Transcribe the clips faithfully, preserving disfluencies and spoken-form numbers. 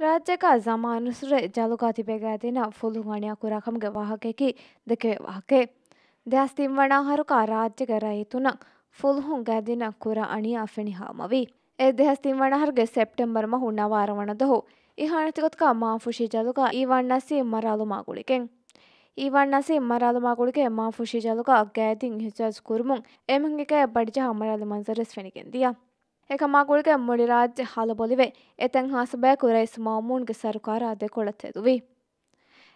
ރާއްޖޭގަ ޒަމާނުއްސުރެ ޖަލުގަ ތިބޭ ގާތްދީންނަށް ފުލުހުން އަނިޔާ ކުރާ ކަމުގެ ވާހަކަޔަކީ ދެކެވޭ ވާހަކައެއް. ދެހާސް ތިން ވަނަ އަހަރުގަ ރާއްޖޭގެ ރައްޔިތުންނަށް ފުލުހުން ގާތްދީންނަށް ކުރާ އަނިޔާ ފެނި ހާމަވީ. އެ ދެހާސް ތިން ވަނަ އަހަރުގެ ސެޕްޓެމްބަރު މަހު ނަވާރަ ވަނަ ދުވަހު އިހާނެތި ގޮތުގަ މާފުށި ޖަލުގަ އީވާން ނަސީމް މަރާލުމާ ގުޅިގެން. އީވާން ނަސީމް މަރާލުމާ ގުޅިގެން މާފުށި ޖަލުގަ ގާތްދީން އިހްތިޖާޖު ކުރުމުން އެމީހުންގެ ގަޔަށް ބަޑިޖަހާ މަރާލި މަންޒަރުވެސް ފެނިގެން ދިޔަ. އެކަމާ ގުޅިގެން މުޅި ރާއްޖެ ހަލަބޮލިވެ، އެތައް ހާސް ބަޔަކު ރައީސް މައުމޫންގެ ސަރުކާރާ ދެކޮޅަށް ތެދުވި.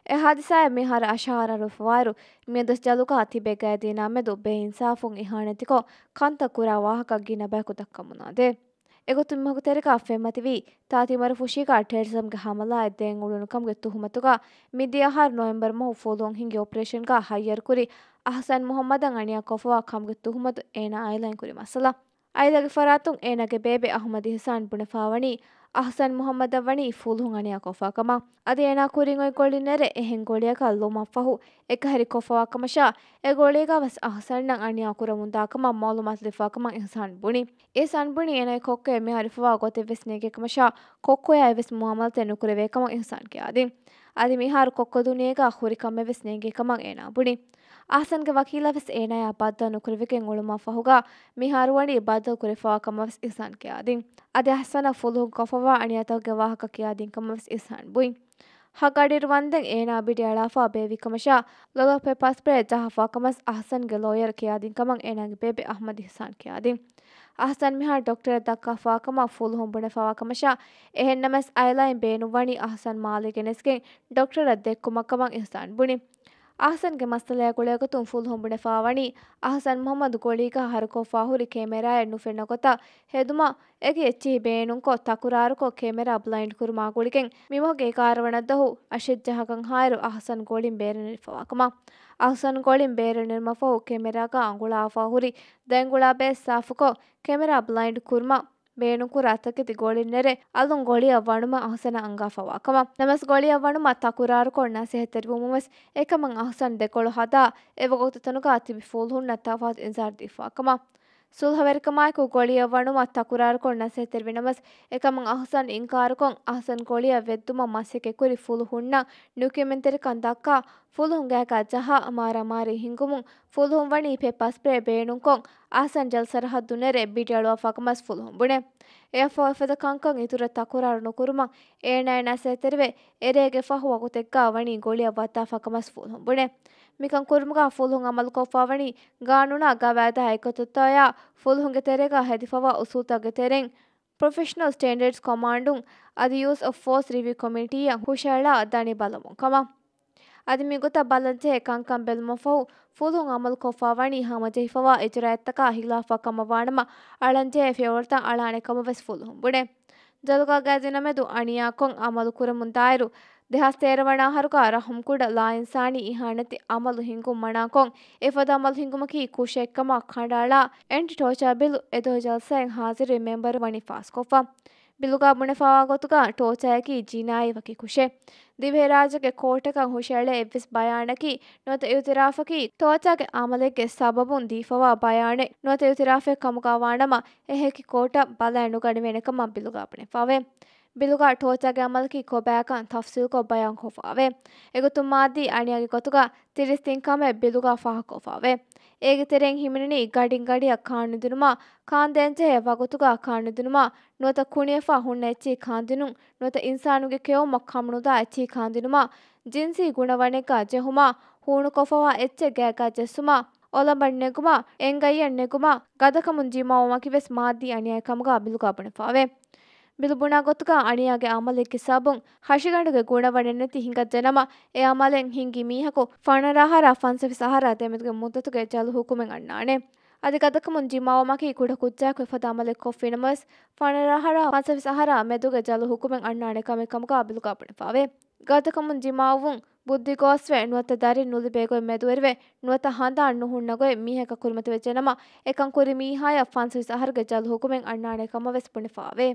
އެ ހާދިސާއަށް މިހާރު އަށާރަ އަރުވާއިރު، މިއަދު ޖަލުގަ ތިބޭ ގާތްދީނާ މެދު ބޭއިންސާފުން އިހާނެތިކޮށް، ކަންތައް ކުރާ ވާހަކަ ގިނަ ބަޔަކު ދައްކަމުން އާދޭ. އެގޮތުން މީހަކު ތެރޭގަ ފެންމަތިވީ، ތާތި މަރުފުށީގަ ޓެރަރިޒަމްގެ ހަމަލާއެއް ދޭން އުޅުނު ކަމުގެ ތުހުމަތުގަ މިދިޔަ އަހަރު ނޮވެމްބަރު މަހު ފުލުހުން ހިންގި އޮޕަރޭޝަންގަ ހައްޔަރުކުރި އަހްސަން މުހައްމަދަށް އަނިޔާ ކޮށްފަވާ ކަމުގެ ތުހުމަތު އޭނާ އައިލާއިން ކުރި މައްސަލަ. އައިލާގެ ފަރާތުން އޭނާގެ ބޭބެ އަހުމަދު އިހްސާން ބުނެފާވަނީ، އަހްސަން މުހައްމަދަށް ވަނީ ފުލުހުން އަނިޔާ ކޮށްފާ ކަމަށް. އަދި އޭނާ ކުރިން އޮތް ގޮޅި ނެރެ އެހެން ގޮޅިއަކަށް ލުމަށްފަހު އެކަހެރި ކޮށްފަވާ ކަމަށާ، އެ ގޮޅީގަ ވެސް އަހްސަންއަށް އަނިޔާ ކުރަމުންދާ ކަމަށް މައުލޫމާތު ލިބިފާ ކަމަށް އިހްސާން ބުނި. އިހްސާން ބުނީ އޭނާގެ ކޮއްކޮއަށް މިހާރު ހިފަވާ ގޮތެއް ވެސް ނޭނގޭ ކަމަށާ، ކޮއްކޮއާއި ވެސް މުއާމަލާތެއް ނުކުރެވޭ ކަމަށް އިހްސާން ކިޔާދިން. އަދި މިހާރު ކޮއްކޮ ދުނިޔޭގަ ހުރި ކަމެއް ވެސް ނޭނގޭ ކަމަށް އޭނާ ބުނި. އަހްސަންގެ ވަކީލާ ވެސް އޭނާޔާ ބައްދަލު ނުކުރެވިގެން އުޅުމަށް ފަހުގަ، މިހާރު ވަނީ ބައްދަލު ކުރެވިފަވާ ކަމަށް ވެސް އިހްސާން ކިޔާދިން. އަދި އަހްސަނަށް ފުލުހުން ކޮށްފަވާ އަނިޔާތަކުގެ ވާހަކަ ކިޔާދިން ކަމަށް ވެސް އިހްސާން ބުނި. ހަގަޑިއިރު ވަންދެން އޭނާ ބިޑި އަޅާފަ ބޭއްވި ކަމަށާ، ލޮލަށް ޕެޕާ ސްޕްރޭ ޖަހާފަ ކަމަށް އަހްސަންގެ ލޯޔަރު ކިޔާދިން ކަމަށް އޭނާގެ ބޭބެ އަހްމަދު އިހްސާން ކިޔާދިން. އަހްސަން މިހާރު ޑޮކްޓަރަށް ދައްކާފަ ކަމަށް ފުލުހުން ބުނެފަވާ ކަމަށާ، އެހެންނަމަވެސް އައިލާއިން ބޭނުންވަނީ އަހްސަން މާލޭގަ ނެސްގެން ޑޮކްޓަރަށް ދެއްކުމަށް ކަމަށް އިހްސާން ބުނި. އަހްސަންގެ މައްސަލަޔާ ގުޅޭގޮތުން ފުލުހުން ބުނެފަ ވަނީ، އަހްސަން މުހައްމަދު ގޮޅީގަ ހަރުކޮށްފަ ހުރި ކެމެރާއެއް ނުފެންނަ ގޮތަށް ހެދުމަށް އެކި އެއްޗިހި ބޭނުންކޮށް، ތަކުރާރުކޮށް، ކެމެރާ ބްލައިންޑް ކުރުމާ ގުޅިގެން މިމަހުގެ އެގާރަ ވަނަ ދުވަހު އަށެއް ޖަހާކަން ހާއިރު އަހްސަން ގޮޅިން ބޭރަށް ނެރެފަވާ ކަމަށް. އަހްސަން ގޮޅިން ބޭރަށް ނެރުމަށްފަހު ކެމެރާގަ އަނގުޅާފަ ހުރި ދަތް އަނގުޅާ ބޭސް ސާފުކޮށް، ކެމެރާ ބްލައިންޑް ކުރުމަށް ބޭނުންކުރާ ތަކެތި ގޮޅިން ނެރެ، އަލުން ގޮޅިއަށް ވަނުމަށް އަހްސަނަށް އަންގާފަވާ ކަމަށް. ނަމަވެސް ގޮޅިއަށް ވަނުމަށް ތަކުރާރުކޮށް، ނަސޭހަތްތެރިވުމުން ވެސް އެކަމަށް އަހްސަން ދެކޮޅު ހަދާ، އެވަގުތުތަނުގަ ތިބި ފުލުހުންނަށް ތަފާތު އިންޒާރު ދީފަވާ ކަމަށް. ސުލްހަވެރިކަމާއެކު ގޮޅިއަށް ވަނުމަށް ތަކުރާރުކޮށް، ނަސޭހަތްތެރިވި ނަމަވެސް، އެކަމަށް އަހްސަން އިންކާރުކޮށް، އަހްސަން ގޮޅިއަށް ވެއްދުމަށް މަސައްކަތްކުރި ފުލުހުންނަށް ނުކެމެންތެރިކަން ދައްކާ، ފުލުހުން ގާތްގަ ޖަހާ، މާރާމާރީ ހިންގުމުން ފުލުހުން ވަނީ ޕެޕާ ސްޕްރޭ ބޭނުންކޮށް، އަހްސަން ޖަލް ސަރަހައްދު ނެރެ ބިޑިއަޅުވާފަ ކަމަށް ފުލުހުން ބުނޭ. އެއަށްފަހު އެފަދަ ކަންކަން އިތުރަށް ތަކުރާރު ނުކުރުމަށް އޭނާއަށް ނަސޭހަތްތެރިވެ، އެރޭގެ ފަހު ވަގުތެއްގަ ވަނީ ގޮޅިއަށް ވައްދާފަ ކަމަށް ފުލުހުން ބުނޭ. މިކަން ކުރުމުގަ ފުލުހުން އަމަލުކޮށްފަ ވަނީ ގާނޫނާ ގަވާއިދާ އެއްގޮތަށްތޯޔާ، ފުލުހުންގެ ތެރޭގަ ހެދިފަވާ އުސޫލުތަކުގެ ތެރެއިން، ޕްރޮފެޝަނަލް ސްޓޭންޑަޑްސް ކޮމާންޑުން އަދި ޔޫސް އޮފް ފޯސް ރިވިއު ކޮމިޓީއަށް ހުށައެޅާ ދަނި ބަލަމުން ކަމަށް. އަދި މިގޮތަށް ބަލަންޖެހޭ ކަންކަން ބެލުމަށްފަހު، ފުލުހުން އަމަލުކޮށްފަ ވަނީ ހަމަޖެހިފަވާ އިޖުރާއަތްތަކާ ހިލާފަށް ކަމަށް ވާނަމަ، އަޅަންޖެހޭ ފިޔަވަޅުތައް އަޅާނެ ކަމަށް ވެސް ފުލުހުން ބުނޭ. ޖަލުގަ ގާތްދިންނާ މެދު އަނިޔާކޮށް އަމަލު ކުރަމުން ދާއިރު، ދެހާސް ތޭރަ ވަނަ އަހަރުގަ ރަހުމްކުޑަ ލާއިންސާނީ އިހާނެތި އަމަލު ހިންގުން މަނާކޮށް، އެފަދަ އަމަލު ހިންގުމަކީ ކުށެއްކަމަށް ކަނޑައަޅާ، އެންޓި ޓޯޗާ ބިލު އެދުވަހު ޖަލްސާއިން ހާޒިރުވި މެމްބަރުން ވަނީ ފާސްކޮށްފަ. ބިލުގަ ބުނެފަވާ ގޮތުގަ ޓޯޗާއަކީ ޖިނާއީ ވަކި ކުށެއް. ދިވެހިރާއްޖޭގެ ކޯޓަކަށް ހުށައެޅޭ އެއްވެސް ބަޔާނަކީ ނުވަތަ އިއުތިރާފަކީ ޓޯޗާގެ އަމަލެއްގެ ސަބަބުން ދީފަވާ ބަޔާނެއް ނުވަތަ އިއުތިރާފެއް ކަމުގަ ވާނަމަ، އެހެކި ކޯޓަށް ބަލައެއް ނުގަނެވޭނެ ކަމަށް ބިލުގަ ބުނެފަވޭ. ބިލުގަ ޓޯޗާގެ އަމަލަކީ ކޮބާކަން ތަފްސީލްކޮށް ބަޔާންކޮށްފަވޭ. އެގޮތުން މާއްދީ އަނިޔާގެ ގޮތުގަ ތިރީސް ތިން ކަމެއް ބިލުގަ ފާހަގަކޮށްފަވޭ. އޭގެ ތެރެއިން ހިމެނެނީ ގަޑިން ގަޑިއަށް ކާންނުދިނުމާ، ކާންދޭންޖެހޭ ވަގުތުގަ ކާންނުދިނުމާ، ނުވަތަ ކުނިއެފަ ހުންނަ އެއްޗިހި ކާންދިނުން، ނުވަތަ އިންސާނުންގެ ކެއުމަށް ކަމުނުދާ އެއްޗިހި ކާންދިނުމާ، ޖިންސީ ގުނަވަނެއްގަ ޖެހުމާ، ހޫނުކޮށްފަވާ އެއްޗެއް ގާތްގަ ޖެއްސުމާ، އޮލަނބަށް ނެގުމާ، އެންގައްޔަށް ނެގުމާ، ގަދަކަމުން ޖިމާވުމަކީވެސް މާއްދީ އަނިޔާއެއް ކަމުގަ ބިލުގަ ބުނެފަވޭ. ބިލު ބުނާ ގޮތުގަ އަނިޔާގެ އަމަލެއްގެ ސަބަބުން ހަށިގަނޑުގެ ގުނަވަނެއް ނެތި ހިނގައްޖެ ނަމަ، އެ އަމަލެއް ހިންގި މީހަކު ފަނަރަ އަހަރާ ފަންސަވީސް އަހަރާ ދެމެދުގެ މުއްދަތުގެ ޖަލު ހުކުމެއް އަންނާނެ. އަދި ގަދަކަމުން ޖިމާވުމަކީ ކުޑަކުއްޖާއަކު އެފަދަ އަމަލެއް ކޮށްފިނަމަވެސް، ފަނަރަ އަހަރާ ފަންސަވީސް އަހަރާ މެދުގެ ޖަލު ހުކުމެއް އަންނާނެ ކަމެއް ކަމުގަ ބިލުގަ ބުނެފަވޭ. ގަދަކަމުން ޖިމާވުން، ބުއްދި ގޯސްވެ، ނުވަތަ ދަރިން ނުލިބޭ ގޮތް މެދުވެރިވެ، ނުވަތަ ހަނދާން ނުހުންނަ ގޮތް މީހަކަށް ކުރިމަތިވެއްޖެ ނަމަ، އެކަން ކުރި މީހާޔަށް ފަންސަވީސް އަހަރުގެ ޖަލު ހުކުމެއް އަންނާނެ ކަމަށް ވެސް ބުނެފަވޭ.